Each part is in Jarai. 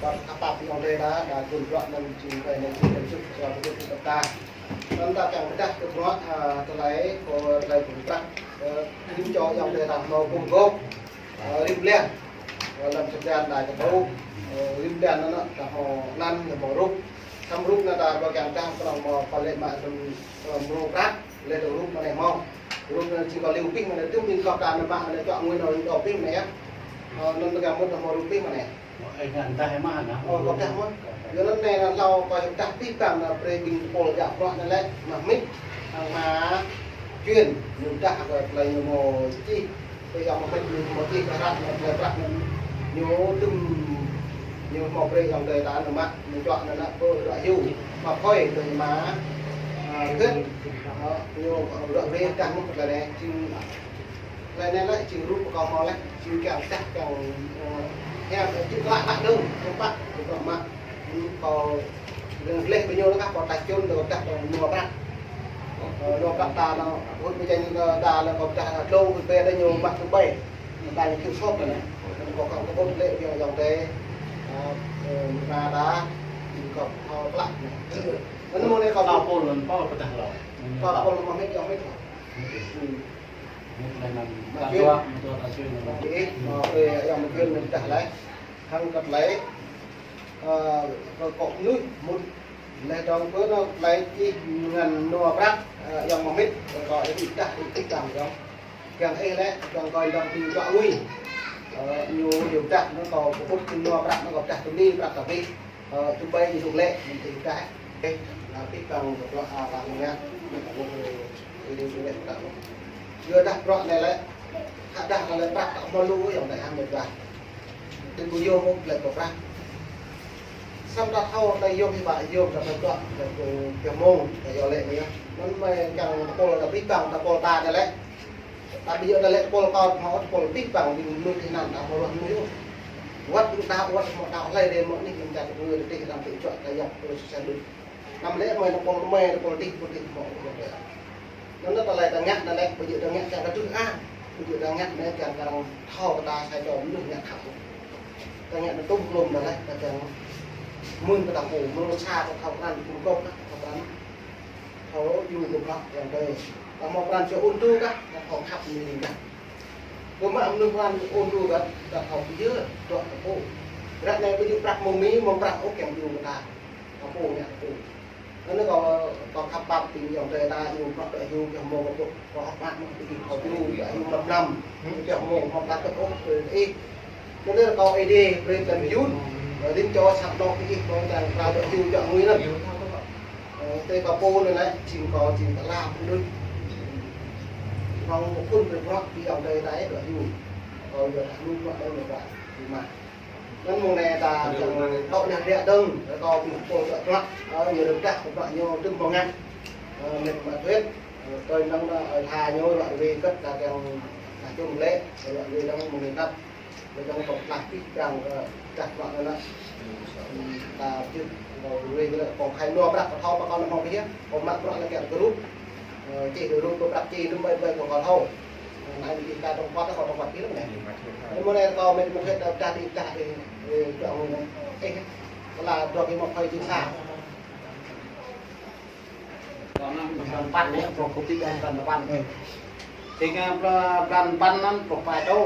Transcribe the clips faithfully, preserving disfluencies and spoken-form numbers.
Kâo khăp pap ayŏng adơi ta, ta gum bruă anŭn jing kơ anai jing kơ čŭk, čua kơ čŭk kơ ta. Anŭn ta kiăng pơdah kơ bruă, a, tơlơi, kơ tơlơi gum bruă, ơ, rĭm čô ayŏng adơi ta hmâo gum gôp, ơ, rĭm blan. Ơ, lăm sa blan đai kơ ƀu, ơ, rĭm blan anŭn ta hmâo anăn, hmâo rup. Samơ̆ rup anŭn ta ƀu kiăng ta kơnơ̆ng hmâo pơlĕ mă tơm, ơ, mrô prăk, lĕ tơm rup mơ̆n anai hmâo. Rup anŭn jing kơ liu pih mơ̆n anai, tŭm ƀing kâo ta anŭn mă anai čuă ngui anŭn dŏ pih mơ̆n anai yơh. Ơ, anŭn ta kiăng mŭt hmâo rup pih mơ̆n anai. Ơ, ih ngă dah mơ̆n anŭn. Ơ, kâo dah mơ̆n. Yua anŭn anai anŭn hlâo kâo dah pih păng anŭn brơi ƀing tơpul djă bruă anŭn lĕ, mă mĭt, hăng mă Juen, ñu dah kơ tơlơi ñu hmâo čih, brơi ayŏng mă mĭt ñu hmâo čih kơ hră anŭn tơlơi prăk anŭn. Ñu tŭm, ñu hmâo brơi ayŏng adơi ta anŭn mă, ñu čuă anŭn anŭn pơ ră hyu, mă phơi tui mă, a, gĕt, a, ñu ră brơi dah mơ̆n tơlơi anai, jing Tơlơi anai lĕ jing rup kâo hmâo lĕ, jing kiăng dah kiăng, ơ, hiam, ơ, jing klă klă dơ̆ng, jing pă, jing pă mă. Hm, kâo lăng gleh ƀing ñu lĕ kah, kâo dah čun, kâo dah kâo nua prăk. Ơ, nua prăk ta anŭn, hŭt ƀơi janh, ơ, ta lĕ kâo dah dlông, hŭt ƀơi anŭn ñu mă tơm ƀai. Ta ñu kiăng sop anŭn. Kâo kâo kâo hŭt lĕ kiăng ayŏng adơi. Ơ, ơ, mơ̆ng anŭn ta, jing kâo, ơ, klă anŭn. Anŭn mơ̆ng anai kâo ta pô lŏn pô pơdah lŏn. Kâo ta pô lŏn mă mĭt, ayŏng mĭt. Hm. Mă Juen. Mă Juen, ơ, ơ, ayŏng mă Juen mơ̆n dah lĕ. Hăng kơ tơlơi, ơ, kơ kŏ mơnuih mŭt lĕ dong kơ anŭn tơlơi čih ngăn nua prăk, ơ, ayŏng mă mĭt, kơ ih dah, ih dah dong. Kiăng ih lĕ, dong kơ dong ƀing čuă ngui. Ơ, ñu, ñu dah, anŭn kâo pơƀut nua prăk, anŭn kâo dah tơm ni prăk kâo pih. Ơ, tơm ƀai ñu dŏ lĕ, mơ̆n tơdah. Ơ, pih păng kơ bruă, a, păng ngă, ơ, ơ, ơ, ơ, ơ, ơ. Yua dah bruă anai lĕ, khă dah anai lĕ prăk ta hmâo lu ayŏng adơi hăng mĕt wa. Đĭ ƀu yôm ôh lĕ kơ prăk. Samơ̆ ta thâo ta yôm hĭ ƀă yôm ta pơtô, ta pơtô, ta mông, ta yua lĕ anai yơh. Anŭn mơ̆ kiăng tơpul ta pih păng, tơpul ta anai lĕ. Ta ƀu djơ̆ ta lĕ tơpul kâo hmâo tơpul pih păng ƀing mơnuih tih anŭn ta hmâo ruah mơnuih ôh. Wăt ƀing ta wăt hmâo ta hlơi dê mơ̆ anih lăm čar tơpul tih anŭn tih čuă ta yap tơlơi susah đôč. Anăm lĕ mơi tơpul mơi tơpul tih tơpul tih hmâo ôh. Anŭn ta lĕ ta ngă anŭn lĕ ƀu djơ̆ ta ngă kiăng kơ truh a. Ƀu djơ̆ ta ngă anŭn kiăng kơ arăng thâo kơ ta sa čô mơnuih ngă khăp. Ta ngă anŭn tŭm klum anŭn lĕ ta kiăng mơ̆n kơ ta pô mơ̆n sa ta thâo krăn pun kôk ta thâo krăn. Thâo yua kơ bruă ayŏng adơi. Ta hmâo pran jua ôn tŭ kah, ta thâo khăp mơ̆ng ƀing ta. Kơ mă mơnuih pran ôn tŭ kah, ta thâo pơyơr, dŏ ta pô. Ră anai ƀu djơ̆ prăk mơ̆ng Mi, mơ̆ng prăk ôh kiăng yua kơ ta. Ta pô ngă ta pô. Anŭn kâo, kâo khăp pap ƀing ayŏng adơi ta, yua bruă dŏ yua, kiăng hmâo kơ pô, kâo hơ̆k mơak mơ̆ng ƀing kâo yua, dŏ yua mlam mlam. Kiăng hmâo, hmâo prăk ôh, ơ, ih. Anŭn lĕ kâo Ơi Adai brơi tơlơi mơyun, ơ, rĭm čô săp dŏ ih, kâo kiăng pơrao dŏ hyu dŏ ngui anŭn. Ơ, tơlơi kâo pô anŭn lĕ, jing kâo jing tơlơi pơđŭt. Hmâo mơ̆ phŭn brơi bruă, ƀing ayŏng adơi ta dŏ hyu. Kâo yua dah lu bruă anŭn yua dah lu mă. Anŭn mơ̆ng anai ta kiăng dŏ anai biă dơ̆ng, kâo ƀing pô dŏ bruă, ơ, ñu rơ̆k dah bruă ñu tŭm hmâo ngă. Ơ, mĕt mă thuet, ơ, tơl anŭn, ơ, tha ñu ră ruai kơ̆t ta kiăng ta čum lĕ, ră ruai anŭn mơ̆ng anai kăt. Lĕ dong kâo pơklaih pih păng kơ dah bruă anŭn. Ta čih kâo ruai kơ lĕ kâo khai nua prăk kâo thâo pă kâo nao hmâo pơhiăp. Kâo mă bruă lĕ kiăng kơ rup. Ơ, čih rup kơ prăk čih tơm ƀai ƀai kâo kâo thâo. Anai ƀing ta dong kuat kâo dong kuat pih lăm anai. Anŭn mơ̆ng anai kâo mĕt mĕt ta dah ti dah ti, ơ, dong anai. Ơ, kơ la dong kơ mă phơi jing sa. Blan păn anai, pluh kơkuh pĭ blan păn. Tơring, ơ, blan păn anŭn pluh pă čô.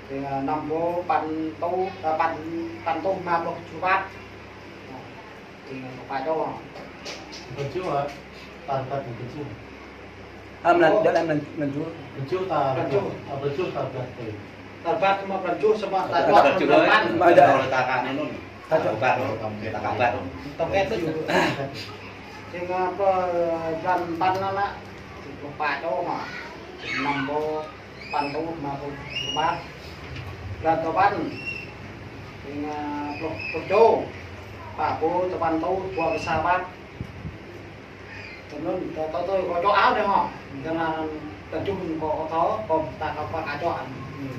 Tơring, ơ, năm pluh păn tuh, ơ, păn, păn tuh rơma pluh tơjuh păt. Tơring, ơ, pluh pă čô. Pơjuh, ơ, păn păn pơjuh. Ơ, mlan, dŏ lăm mlan, mlan juh. Pơjuh ta, pơjuh. Ơ, pơjuh ta blan păn. Tal bat mă pran juh samơ̆ tal bat mă pran. Mă dah. Kalau ta kak anai anŭn. Ta kak bat, ta kak bat. Tong et. Tơring, ơ, blan păn anŭn lĕ, pluh pă čô mă. Năm pluh păn tuh rơma pluh tơjuh păt. Blan tơpăn. Tơring, ơ, pluh, pluh čô. Pă pluh tơpăn tuh dua pluh sa păt. Tơl anŭn, ta, ta, ta, kâo čŏk ao anai hă. Tơl anŭn, ta čuh kâo, kâo thâo, kâo ta kâo, kâo čŏk.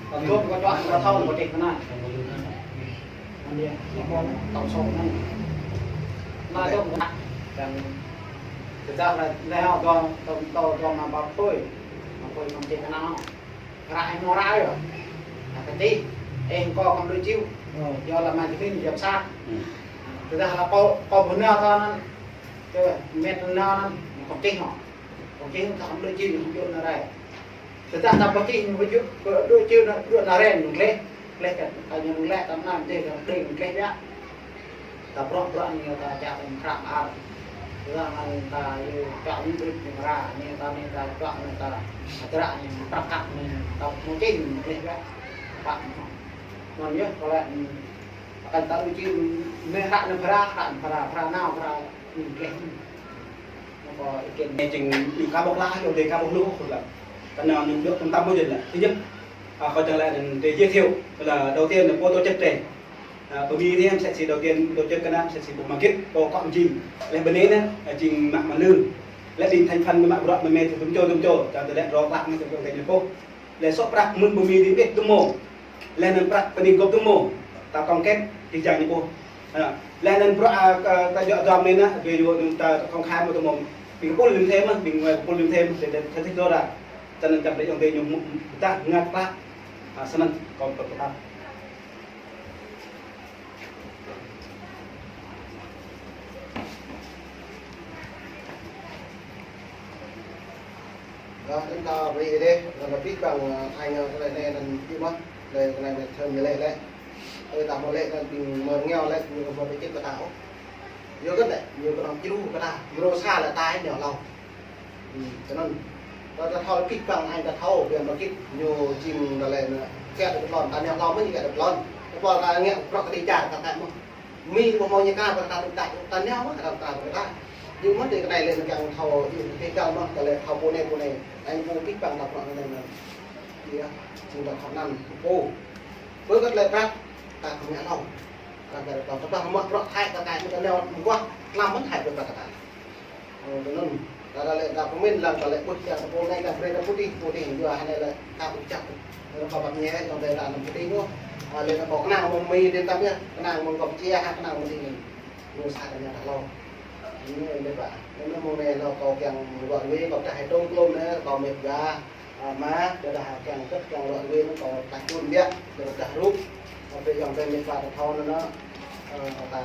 Kâo čuh kâo čŏk, kâo thâo, kâo čih kơ anŭn. Anŭn yơh, kâo tổng số anŭn. Anŭn yơh, kâo, tơdah lĕ, lĕ hă, kâo, kâo, kâo, kâo, kâo, kâo čih kơ anŭn. Ră hĭ mơ̆ ră yơh. Ră kơ tih. Eng kâo khŏm đuaĭ čiu. Ơ. Yua lĕ mă jơmin yua pơsat. Tơdah lĕ kâo, kâo ƀu nao thâo anŭn. Kơ met nao anŭn, kâo čih hŏ. Kâo čih thâo khŏm đuaĭ čiu, khŏm djơ̆ nao rai. Tơdah ta ƀu čih, ñu ƀu djơ̆, đuaĭ čiu, đuaĭ nao rai, ñu gleh. Gleh kơ, ta ñu lĕ, ta mơnam dih, ta đing gleh biă. Ta prŏng prŏng ñu ta čăk ñu krăk ar. Tơdah anŭn ta ñu čăk ñu ƀrĭt ñu mra, ñu ta ñu ta čăk ñu ta črăk ñu prăk kăk ñu ta mơčin ñu lĕ biă. Pă ñu. Anŭn yơh, kâo lĕ, akan ta ƀu čih, mơ̆ hră ñu phara, hră ñu phara, phara nao, phara ñu lĕ. Ñu kâo ikin. Ñu jing ñu ka ƀuh lah, ñu dêh ka ƀuh lu, kâo lĕ. Kơ anŭn ñu djơ̆ tơm tăm ƀu jơ̆ lĕ. Thứ nhất, à, kâo čang lĕ anŭn dêh giới thiệu, là đầu tiên là pô tổ chức dêh. À, pơ Mi dih mơsĕ si đầu tiên, tổ chức kơ anŭn mơsĕ si pô mă git, pô kŏ mơjing. Lĕ bơnê anai, à, jing mă mơnư. Lĕ jing thành phần mă bruă mơmĕ tơm čô tơm čô, čang tơlĕ rŏ klă mơ̆ tơm čô tơm čô. Lĕ sŏk prăk mơ̆n pơ Mi dih ƀiă tơm mô. Lĕ anŭn prăk pơ Mi gŏp tơm mô. Ta tổng kết, jing jang ñu pô. À, lĕ anŭn bruă, à, ta, ta djơ̆ dŏm anai anŭn, ƀu djơ̆ anŭn ta công khai mơ̆ tơm mô. Ƀing kơ pul lĭm thêm mơ̆, ƀing kơ pul lĭm thêm mơ̆, ta, ta thích đó ra. Čang anŭn čang lĕ yŏng tê ñu mơ̆, ta ngă ta, à, snăn kâo pơtă. Ơ, anŭn ta brơi dêh, anŭn ta pĭt ƀăng, ơ, ai ngă tơlơi anai anŭn pĭt mơ̆n, tơlơi anai anŭn thơm ñu lĕ lĕ. Ơ, ta mơ̆ lĕ anŭn ƀing mơ̆ rơngiao lĕ, ñu kơ mơ̆ pơčĭt kơ ta ôh. Yua kơ anai, ñu kơ anŭn čilu kơ ta, mrô sa lĕ ta ai nao hlâo. Ư, tơ anŭn. Ta, ta thâo pĭt ƀăng ai ta thâo, biă mă git, ñu jing tơlơi anŭn, kiăng tơlơi tlôn, ta nao hlâo mơ̆ ñu kiăng tơlơi tlôn. Tơpă ta ngă bruă kơ ti čar, ta thâo mơ̆n. Mi ƀu hmâo ñu ka, ta, ta, ta, ta nao mơ̆n, ta, ta, ta, ta. Ñu mơ̆n tơ kơ anai lĕ ñu kiăng thâo, ñu tơl mơ̆n, tơlơi thâo pô anai, pô anai. Anŭn pô pĭt ƀăng ta pô anai anŭn. Yơh, jing ta thâo anŭn, pô. Pơ kơ tơlơi prăk, ta khŏm ngă hlâo. Ta, ta, ta, ta, ta, mă bruă Thái, ta, ta, ta nao mơguah, lăm mơ̆n Thái pơ prăk ta. Ơ, tơ anŭn. Ta, ta lĕ, ta pơmĭn lăng, ta lĕ ƀuh kiăng ta pô anai, ta brơi ta putih, putih, yua hơnai lĕ ta ƀu čăk. Lĕ kâo pap ñe, yŏng tê ta anăm putih mơ̆. Ơ, lĕ ta kâo kơnang mơ̆ng Mi dih ta biă, kơnang mơ̆ng gŏp či, hă kơnang mơ̆ng dih anŭn. Ñu sa ta ñu ta hlâo. Anŭn lĕ ƀă. Anŭn mơ̆ng anai lĕ kâo kiăng ruă wê, kâo pơdah hai tông klôm anai, kâo mĕt gah. Ơ, mă, tơdah kiăng kơt, kiăng ruă wê anŭn kâo pơdah čun biă, pơdah rup. Ơ, brơi yŏng tê mĕt wa ta thâo anŭn, ơ, ta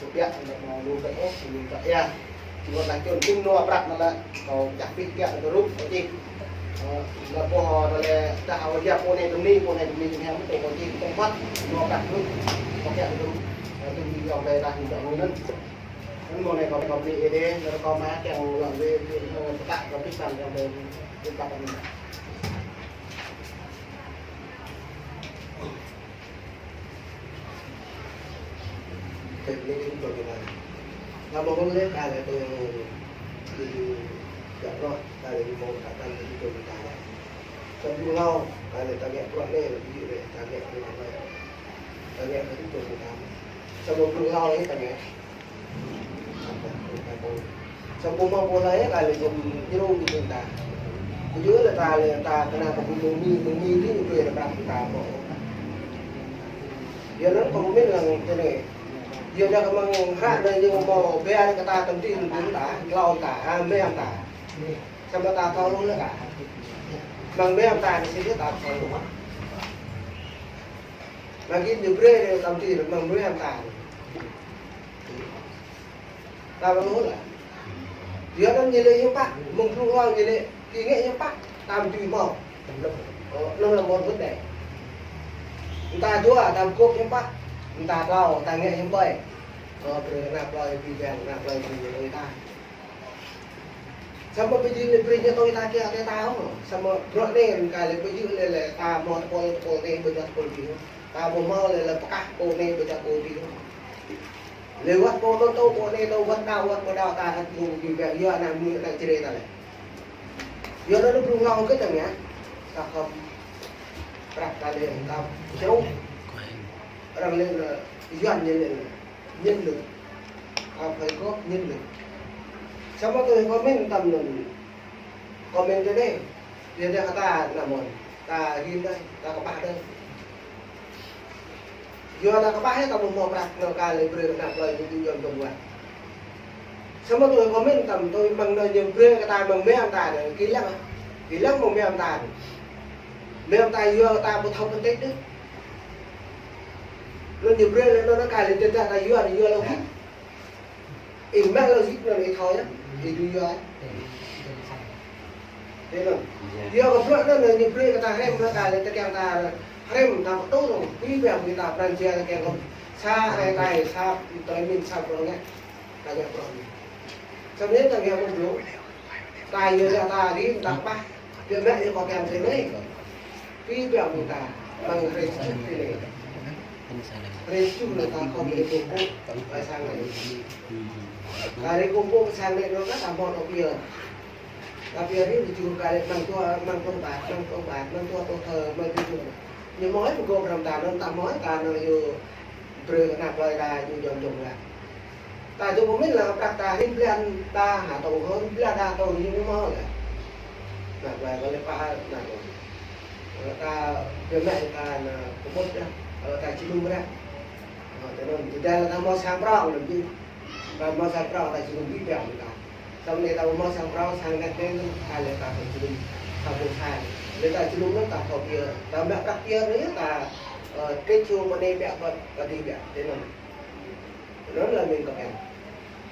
čuh biă, anŭn mơ̆ lu kơ ôh, lu kơ ia. Či wơ̆t lah čun tim nua prăk anŭn lĕ, kâo čah pĭt biă kơ rup, kâo čih. Ơ, lĕ pô hŏ ta lĕ, dah hŏ yap pô anai tơm ni, pô anai tơm ni, tơm ni, kâo čih, tơm păt, nua prăk rup, kâo biă kơ rup. Ơ, tơm ni yŏng tê dah ni dŏ anŭn. Anŭn mơ̆ng anai kâo, kâo brơi dêh, anŭn kâo mă kiăng ruă wê, ơ, pơtă kâo pĭt ƀăng yŏng tê, pĭt ƀăng anŭn. Tơl lĕ tơl tơl tơl. Lăm mơ̆ng lĕ ka lĕ tơl tơl tơl tơl tơl tơl tơl tơl tơl tơl. Samơ̆ hlâo ka lĕ ta ngă bruă anai, ƀu djơ̆ lĕ ta ngă bruă anai. Ta ngă tơl tơl tơl tơl. Samơ̆ hlâo lĕ ta ngă. Samơ̆ mơ̆ pô anai ka lĕ jing jrông kơ ƀing ta. Ƀu djơ̆ lĕ ta lĕ ta kơnang kơ ƀing mơ̆ng Mi, mơ̆ng Mi tui ñu brơi lĕ prăk ta mơ̆. Yua anŭn kâo pơmĭn lăng tui anai. Yua anŭn kơ mơ̆ng hră anai ñu mơ̆ bê anai kơ ta tơm tih tơm ta, hlâo ta, ha, mơ̆ ta. Samơ̆ ta thâo lu lĕ ka. Mơ̆ng mơ̆ ta anai sĭt ta thâo lu. Mơ̆ng git ñu brơi anai tơm tih mơ̆ng mơ̆ ta. Ta ƀu hmâo lĕ. Yua anŭn ñu lĕ hiư̆m pă, mơ̆ng blung hlâo ñu lĕ, kơ ngă hiư̆m pă, ta mơ̆ tui hmâo. Ơ, anŭn lĕ mơ̆n vấn đề. Ta dua, ta gŏp hiư̆m pă, ta hlâo, ta ngă hiư̆m pă. Ơ, brơi ană plơi, ƀing ană plơi, ƀing ñu ta. Samơ̆ ƀu djơ̆ lĕ brơi ñu tui ta kiăng tui ta ôh. Samơ̆ bruă anai, ka lĕ ƀu djơ̆ lĕ, lĕ ta mơ̆ tơpul, tơpul anai, ƀu djơ̆ tơpul ƀing. Ta ƀu hmâo lĕ, lĕ pơkah pô anai, ƀu djơ̆ pô ƀing. Lĕ wơ̆t pô anŭn tŭ pô anai tŭ wơ̆t đaŏ wơ̆t pô đaŏ ta hăt mơ̆ng ƀing ƀing yua ană mơnuih ană Jrai ta lĕ. Yua anŭn blung hlâo kơ ta ngă. Ta khŏm prăk ta lĕ ta jrông. Arăng lĕ anŭn Yuan ñu lĕ anŭn nhân lực. Ta phải có nhân lực. Samơ̆ tui kâo pơmĭn tơm anŭn. Kâo pơmĭn tui anai. Yua anŭn kơ ta ană mơnuih. Ta rin đơi, ta kơƀah đơi. Yua ta kơƀah yơh ta ƀu hmâo prăk anŭn ka lĕ brơi ană plơi ñu tui yua tơm wơ̆t. Samơ̆ tui kâo pơmĭn tơm tui mơ̆ng anŭn ñu brơi kơ ta mơ̆ng mơ̆ ta anŭn, kơ lăng. Kơ lăng mơ̆ng mơ̆ ta anŭn. Mơ̆ ta yua ta ƀu thâo phân tích đơi. Anŭn ñu brơi lĕ anŭn kah lĕ tơdah ta yua, yua lŏ hĭ. Ih mă lŏ hĭ anŭn ih thâo yơh. Ih dưi yua. Thế anŭn. Yua kơ bruă anŭn ñu brơi kơ ta hrăm, kah lĕ tơkeng ta hrăm ta pơtô anŭn. Pi pia ƀing ta pran jua tơkeng kơ sa ai tai, sa tơlơi mĭn, sa bruă ngă. Ta ngă bruă anŭn. Samơ̆ ta ngă mơ̆ng bruă. Ta yua ta rĭm ta pah. Biă mă yua kơ kiăng tơlơi anai. Pi pia ƀing ta, mơ̆ng hrơi čuh tơlơi. Hrơi čuh anŭn ta khŏm rai kumpul, ƀơi sang anai. Ta rai kumpul ƀơi sang anai anŭn kah ta hmâo anŏ pia. Ta pia rĭm čuh kah lĕ mơ̆ng tua, mơ̆ng tua ƀat, mơ̆ng tua ƀat, mơ̆ng tua tua thơ, mơ̆ng tua tua. Ñu hmâo ih pơgop hrŏm ta anŭn, ta hmâo ih ta anŭn yua brơi kơ ană plơi ta yua jom jom lah. Ta dŏ pơmĭn lah prăk ta rĭm blan ta ha tông hơ, rĭm blan ta tông ñu mơ̆ lah. Ană plơi kơ lĕ pă ană tông. Kơ ta biă mă ta ană pơmŭt dah, kơ ta či lŭm dah. Ơ, tui anŭn, tơdah lah ta hmâo sang prŏng anŭn ƀu. Ta hmâo sang prŏng ta či lŭm ƀu biă mă ta. Samơ̆ anai ta hmâo sang prŏng, sang anai tơl, kah lĕ ta či lŭm. Ta ƀu sang. Lĕ ta či lŭm anŭn ta thâo pia. Ta mă prăk pia anai ta, ơ, trĕč čô mơ̆ anai biă, pă, pă dih biă. Tui anŭn. Anŭn lah mĭn kơ kiăng.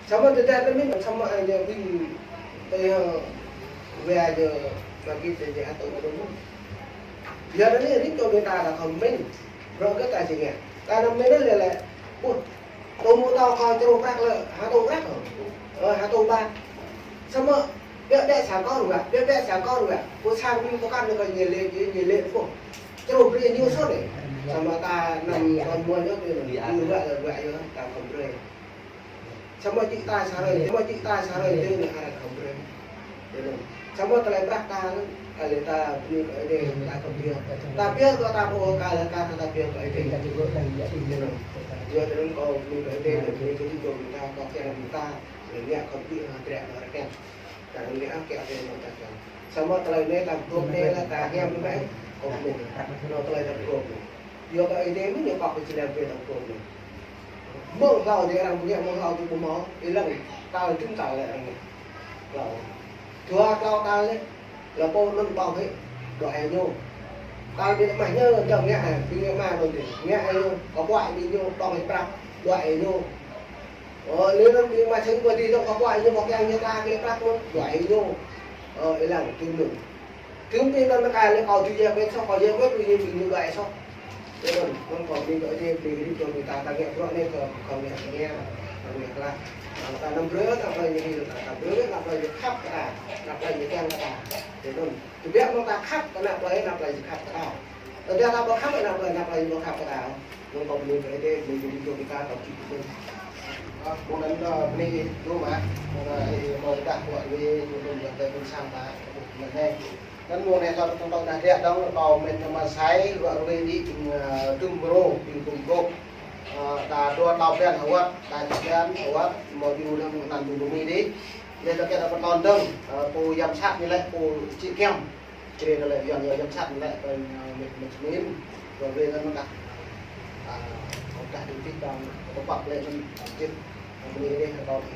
Samơ̆ tơdah ta mĭn, samơ̆ ai ñu ƀing tơ yơ wea ñu bagi tơ ñu atông atông mơ̆n. Yua anai rĭm čô ƀing ta ta khŏm mĭn. Bruă kơ ta či ngă. Ta anăm mĭn lĕ lĕ. Ƀuh. Tơmŭ tao kơ črô prăk lĕ, ha tông prăk. Ơ, ha tông ƀat. Samơ̆ biă biă sang kơ ruă, biă biă sang kơ ruă. Pô sang ƀing pơkăn kơ ñu lĕ, ñu lĕ pô. Črô brơi ñu sô anai. Samơ̆ ta anăm kơ mua ñu tui anŭn. Ñu ruă lĕ ruă yơh, ta khŏm brơi. Samơ̆ čĭ ta sa hrơi, samơ̆ čĭ ta sa hrơi, tui anŭn arăng khŏm brơi. Tui anŭn. Samơ̆ tơlơi prăk ta, kah lĕ ta bơni kơ Ơi Adai, ta khŏm brơi. Ta pia kơ ta pô, kah lĕ ta, ta pia kơ Ơi Adai. Tui anŭn. Yua tui anŭn kâo bơni kơ Ơi Adai, bơni kơ ƀing ta, kâo kiăng ƀing ta, lĕ ngă khŏm brơi, hơdră kơ arăng kiăng. Ta anŭn ngă kiăng kơ arăng kiăng. Samơ̆ tơlơi anai ta gop anai lah ta hiam anai, kâo bơni. Anŭn tơlơi ta gop anai. Yua kơ Ơi Adai mơ̆n ñu pŏk kơ či lăng brơi ta pô anai. Mơ̆ng hlâo dih arăng pơngă mơ̆ng hlâo dih ƀu hmâo, ih lăng tal dŭm tal lĕ arăng ngă. Hlâo. Dua hlâo tal lĕ, lă pô anŭn ƀơ̆ng hĭ, dŏ ai ñu. Tal ƀing mah ñu dŏ ngă ai, ƀing ngă mah anŭn dih, ngă ai ñu, kơ puă ƀing ñu, ƀơ̆ng hĭ prăk, dŏ ai ñu. Ơ, lĕ anŭn ƀing mah čang pơ dih dŏ kơ puă ai ñu, kơ kiăng ñu ta kơ lĕ prăk anŭn, dŏ ai ñu. Ơ, ih lăng, dŭm anŭn. Tơm ƀing anŭn kah lĕ kâo tui jĕ pĕt soh, kâo jĕ pĕt tui ñu ƀing ñu dŏ ai soh. Tui anŭn, mơ̆ng kâo bơni kơ Ơi Adai, bơni kơ ƀing ta, ta ngă bruă anai kơ, kâo ngă tơngia, kâo ngă klă. Ơ, ta anăm brơi, ta plơi ñu hil ta, ta brơi, ta plơi ñu khăp kơ ta, ta plơi ñu kiăng kơ ta. Tui anŭn, tơbiă mơ̆ng ta khăp kơ ană plơi, ană plơi ñu khăp kơ ta. Tơdah ta ƀu khăp kơ ană plơi, ană plơi ñu ƀu khăp kơ ta. Mơ̆ng kâo bơni kơ Ơi Adai, bơni kơ ƀing ta, ta kĭ kơ ƀing. Ơ, mơ̆ng anŭn, ơ, bơni dŏ mă, mơ̆ng, ơ, ih mơ̆ dah kơ wă wê, ñu ƀing ta ƀing sang ta, ƀing anai. Anŭn mơ̆ng anai thâo tơ̆ng tơ̆ng dah riă dơ̆ng, kâo mĭn tơma sai, wă rơwê đĭ ƀing, ơ, tơm brô, ƀing tơm brô. Ơ, ta dua tlâo blan hơwăt, ta blan hơwăt, mơ̆ yua dơ̆ng anăn ƀing bơmi đĭ. Lĕ ta kiăng ta pơtô dơ̆ng, ơ, pô giám sát ñu lĕ, pô čih kiăng. Čih lĕ yua, yua giám sát ñu lĕ, pơ, ơ, mĭn, mĭn čơmin, rơwê anŭn mơ̆n kah. Ơ, kâo kah đĭ đĭ dơ̆ng, kâo păk lĕ mĭn, ơ, čih, ơ, bơni đĭ, kâo đĭ.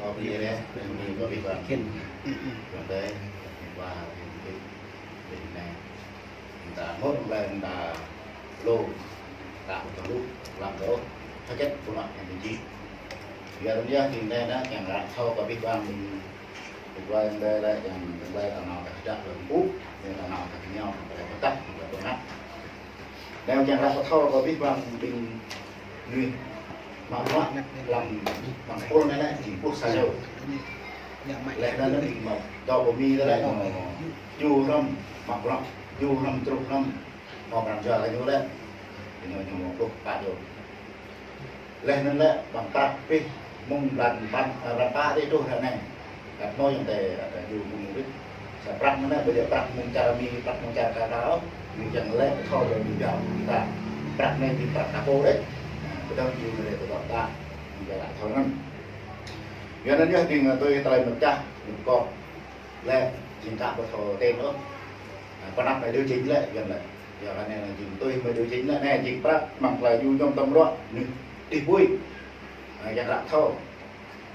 Kâo bơni dêh, bơni kơ abih bang. Kơ abih bang. Bơni kơ abih bang. Bơni kơ abih bang. Ƀing ta mơ̆n ƀing ta lu, ta ƀu thâo lu, lăng kơ ôh, hơget pơnă yang ƀing gih. Yua anŭn yơh, ƀing ta anai kiăng ră thâo kơ abih bang ƀing, ƀing ta anai lĕ, yang ƀing ta nao kơ hơdră lăm pŭ, ƀing ta nao kơ kơngiao, ƀing ta pơtăp, ƀing ta pơngăt. Anai kiăng ră thâo kơ abih bang ƀing mơnuih mă bruă lăm ƀăng tơpul anai lĕ jing pluh sa čô. Laih anŭn ƀing mă dŏ pơ Mi lĕ mơ̆ djru hrŏm mă bruă, djru hrŏm, truh hrŏm mă pran jua kơ ñu lĕ. Ñu, ñu mă pluh pă čô. Laih anŭn lĕ ƀăng prăk pih mơ̆ng blan pă, ơ, blan pă tơl truh ră anai. Ăt hmâo yang tơ, ăt djru mơ̆ng wĭt. Sa prăk mơ̆n lĕ, ƀu djơ̆ prăk mơ̆ng čar Mi, prăk mơ̆ng čar Katar ôh. Ñu kiăng lĕ thâo lĕ ñu jao ta. Prăk anai jing prăk ta pô đĕč. Anai, pơdơ̆ng jing lĕ pơdơ̆ng ta. Ñu kiăng lĕ thâo anŭn. Yua anŭn yơh ƀing tui tơlơi mơ̆ čah, mơ̆ kŏ. Lĕ jing ta ƀu thâo tên ôh. Anai, pơnăp anai điều chỉnh lĕ, yua anŭn lĕ. Yua anŭn lĕ jing tui mơ̆ điều chỉnh lĕ, anai jing prăk mơ̆ng tơlơi djru jom tơm bruă, anai, đĭ ƀuh. Anai, kiăng ră thâo.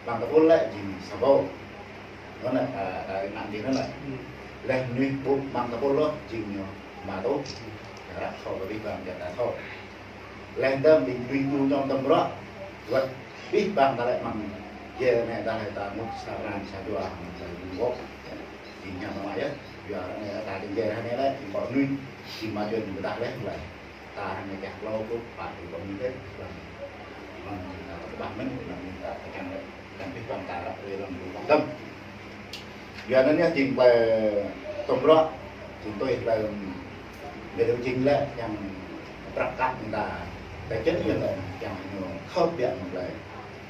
Ƀăng tơpul lĕ jing sa pô. Anŭn lĕ, ơ, ơ, anăn jing anŭn lĕ. Laih anŭn ƀu ƀăng tơpul ôh jing ñu. Mă tŭ, ră thâo kơ abih bang jăk ta thâo. Leh dơ̆ng ƀing dui tu ñom tơm bruă, wơ̆t abih bang ta lĕ mơ̆ng, yơh anai ta lĕ ta mŭt sa pran sa dua, mơ̆ng sa dua gŏp. Jing ñam mă yơh, yua anai ta jing yơh anai lĕ, jing kơ nuih, jing mă jơ̆n ƀơdah leh leh. Ta hăng anai kơ klâo pluh pă pluh pă mơnit, lăm, lăm ta kơƀah mơ̆n, lăm ta kơčăng lĕ, lăm abih bang ta ră ruai lăm pluh pă tơm. Yua anŭn yơh jing tơlơi tơm bruă, jing tui tơlơi ƀơi lŏn jing lĕ, yang prăk kăk ñu ta, ta čen ñu lĕ, yang ñu khŏp biă mơ̆ng tơlơi.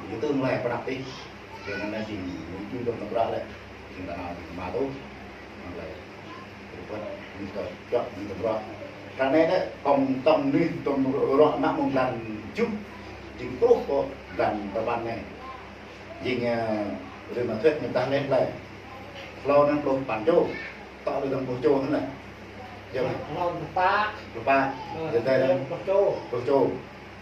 Ñu tơm lĕ prăk tih. Yua anŭn yơh jing ñu ču tơm bruă lĕ, jing ta nao mă tŭ, mơ̆ng tơlơi. Rơbat ñu ta čuă ñu tơm bruă. Ră anai lĕ, kông tơm ñu tơm bruă mă mơ̆ng blan tơjuh, jing truh kơ blan tơpăn anai. Jing, ơ, rơma thuyết ñu dah leh leh. Hlâo anŭn pluh păn čô. Tŏ leh dơ̆ng pluh čô anŭn lĕ. Yơh. Hlâo pluh pă. Pluh pă. Ơ, yơh, tơl leh. Pluh čô. Pluh čô.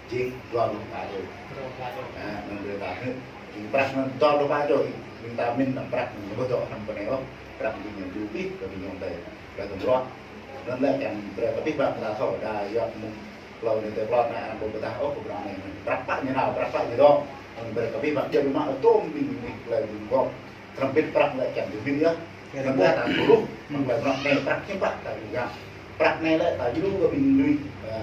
Jing dua pluh pă čô. Dua pluh pă čô. Ă, anŭn brơi ta hơ̆k. Jing prăk anŭn dua pluh pă čô. Jing ta min anŭn prăk anŭn ƀu dŏ anŭn pơ anai ôh. Prăk jing ñu dui abih kơ ƀing ñu tơl. Kơ tơm bruă. Anŭn lĕ kiăng brơi kơ abih bang ta thâo, đa yua mơ̆ng hlâo anai tơl hlâo anai anŭn ƀu pơdah ôh, kơ bruă anai. Prăk pă ñu nao, prăk pă ñu dŏ. Anŭn brơi kơ abih bang jing mă tơm ƀing ƀing tơlơi ƀing gŏp. Tơlơi bit prăk lĕ kiăng jing ƀing yơh. Anŭn lĕ ta tơl ruh, mơ̆ng tơlơi bruă anai prăk hiư̆m pă ta jing gah. Prăk anai lĕ ta jing lu kơ ƀing nuih, ơ,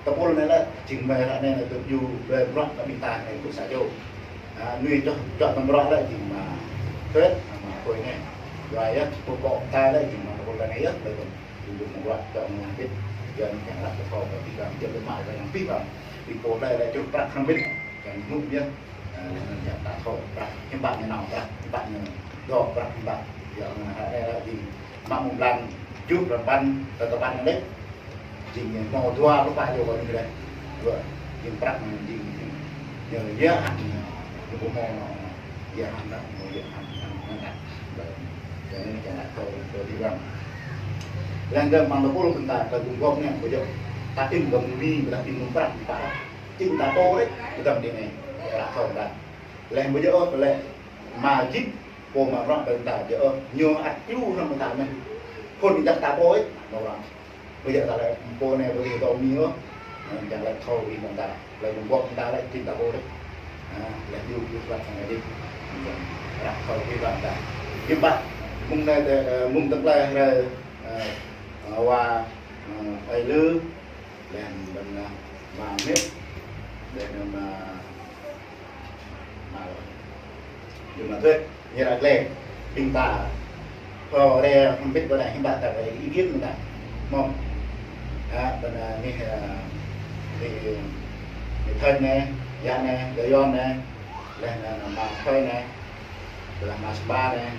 tơpul anai lĕ, jing mơ̆ ră anai lĕ tơl jing lu bruă kơ ƀing ta anai kơ sa čô. Ă, nuih čuh, čuă tơm bruă lĕ jing mă thuyết, mă khôi anai. Yua yơh, pô kŏ ta lĕ jing mă tơpul anai yơh, lĕ tơm Ƀing dŏ mơ̆ng bruă, dŏ mơ̆ng hơbĭt, yua anŭn kiăng ră thâo kơ abih bang, jing dŏ mă kơ yang abih bang. Ƀing pô anai lĕ čuh prăk hrŏm hơbĭt, kiăng hmư̆ biă. Ơ, leh anŭn kiăng ta thâo prăk hiư̆m pă ñu nao, prăk hiư̆m pă ñu dŏ, prăk hiư̆m pă. Yua anŭn hă anai lĕ jing mă mơ̆ng blan tơjuh, blan păn, tơ tơpăn anai lĕ. Jing ñu hmâo dua pluh pă čô kơ ñu leh. Dua. Jing prăk ñu jing, jing, ñu yơh hă, ñu ƀu hmâo, yơh hă, ñu yơh hă, hă. Leh anŭn kiăng ră thâo kơ abih bang. Leh anŭn mơ̆ng tơpul ƀing ta kơ gum gŏp anai, ƀu djơ̆. Ta in kơ mơ̆ng mi, ƀu dah in mơ̆ng prăk, ƀu dah. In ta pô đôč, ƀu djơ̆ dih anai, ră thâo ta. Leh ƀu djơ̆ ôh, leh mă jing pô mă bruă ƀing ta djơ̆ ôh, ñu ăt klu hrŏm ƀing ta mơ̆n. Phŭn jăk ta pô đôč, mă bruă. Ƀu djơ̆ ta lĕ pô anai ƀu djơ̆ tơl mi ôh. Ơ, kiăng ră thâo kơ ƀing ta. Lĕ gum gŏp ƀing ta lĕ jing ta pô đôč. Ă, lĕ yua yua prăk anai đôč. Ră thâo kơ ƀing ta. Hiư̆m pă, mơ̆ng anai tơ, ơ, mơ̆ng tơlơi hrơi, ơ, ơ, wa, ơ, ai lư, leh anŭn, ơ, mă mĭt, leh anŭn, ơ, Mă, jum mă thuyết, ñu ră gleh, ƀing ta, pô ră hơbĭt ƀơi anai, hiư̆m pă ta brơi ý kiến ƀing ta. Mơ̆, ă, ƀơi anai, ơ, anai, anai Thơi anai, Yă anai, Yă Yon anai, leh anŭn, anŭn mă Thơi anai, leh mă Sơba anai,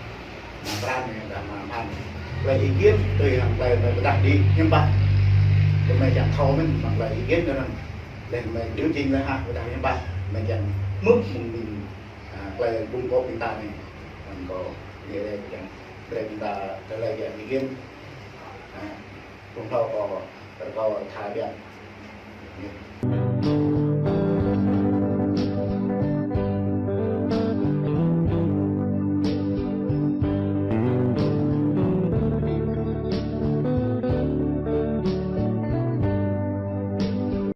mă Pran anai, leh mă Mhan anai. Brơi ý kiến, tui hăng brơi, brơi pơdah đĭ, hiư̆m pă. Tơl mơi kiăng thâo mơ̆n, mă brơi ý kiến tui anŭn. Leh mơi điều chỉnh leh hă, pơdah hiư̆m pă. Mơi kiăng hmư̆ mơ̆ng ƀing, ă, tơlơi ƀuh kơ ƀing ta anai. Mơ̆ng kơ, ñu lĕ kiăng brơi ƀing ta tơlơi kiăng ý kiến. Ă, ƀuh thâo kơ, kơ tha biă. Ñu